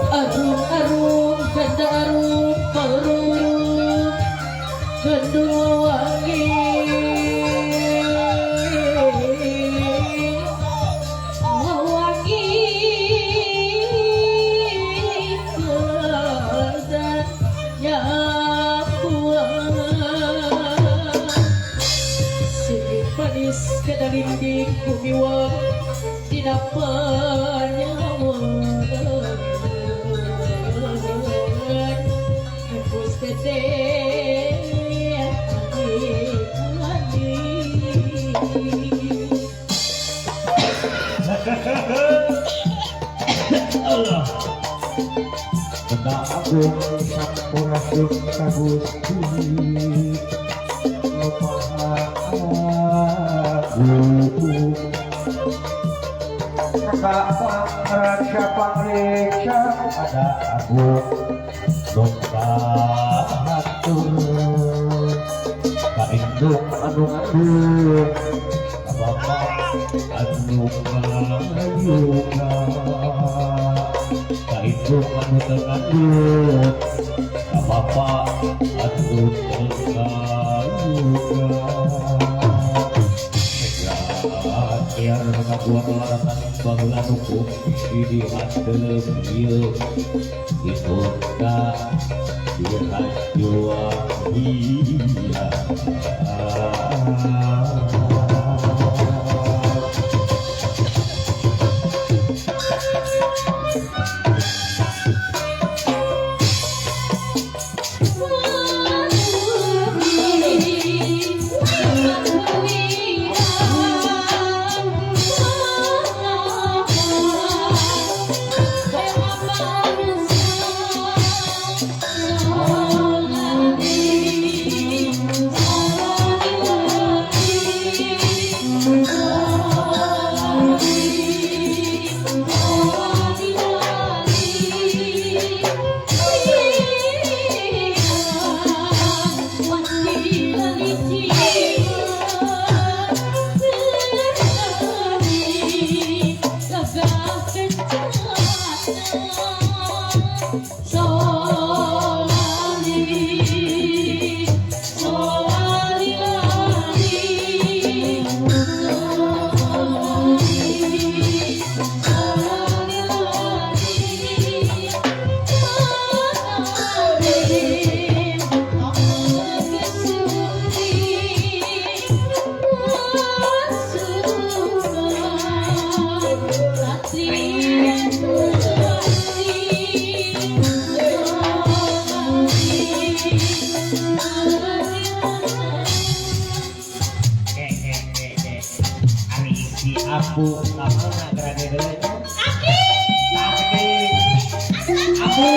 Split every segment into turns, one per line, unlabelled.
Arum-arum ganda arum perum gendung wangi wangi dan nyapuan sini manis kadalinding gumiwang dina panyawan hembus teteh ani
Allah. Benda agung sampurasun ka Gusti Nu Maha Agung. Kaka pangraja pangreja ada agung nu kahatur. Kaindung anu ngandung ka bapa anu ngayuga. Kaindung anu teu ngandung ka bapa anu teu ngayuga. Biar ngabuat laratan baheula nu kungsi di handeuleum ieu ditunda dihajuang iya. Ari si Abu kamana gerage deui?
Aki.
Aki. Abu.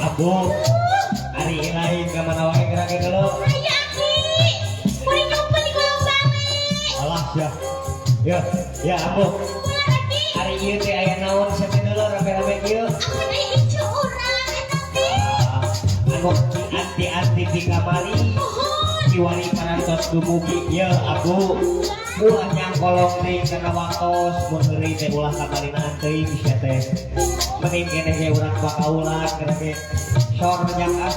Abu. Ari lain ka mana wae gerage dulu? Alah ya. Ya, ya Abu. Ari ieu teh aya naon sia teh dulu rame-rame kieu? Anu anti-anti di kamari. Kiwari parantos dumugi ieu Abu. Ulah nyangkolong deui kana waktos mun heureuy teh ulah kamarinaan teuing sia teh. Mending keneh ge urang bakaulan kana ge sor jang ah.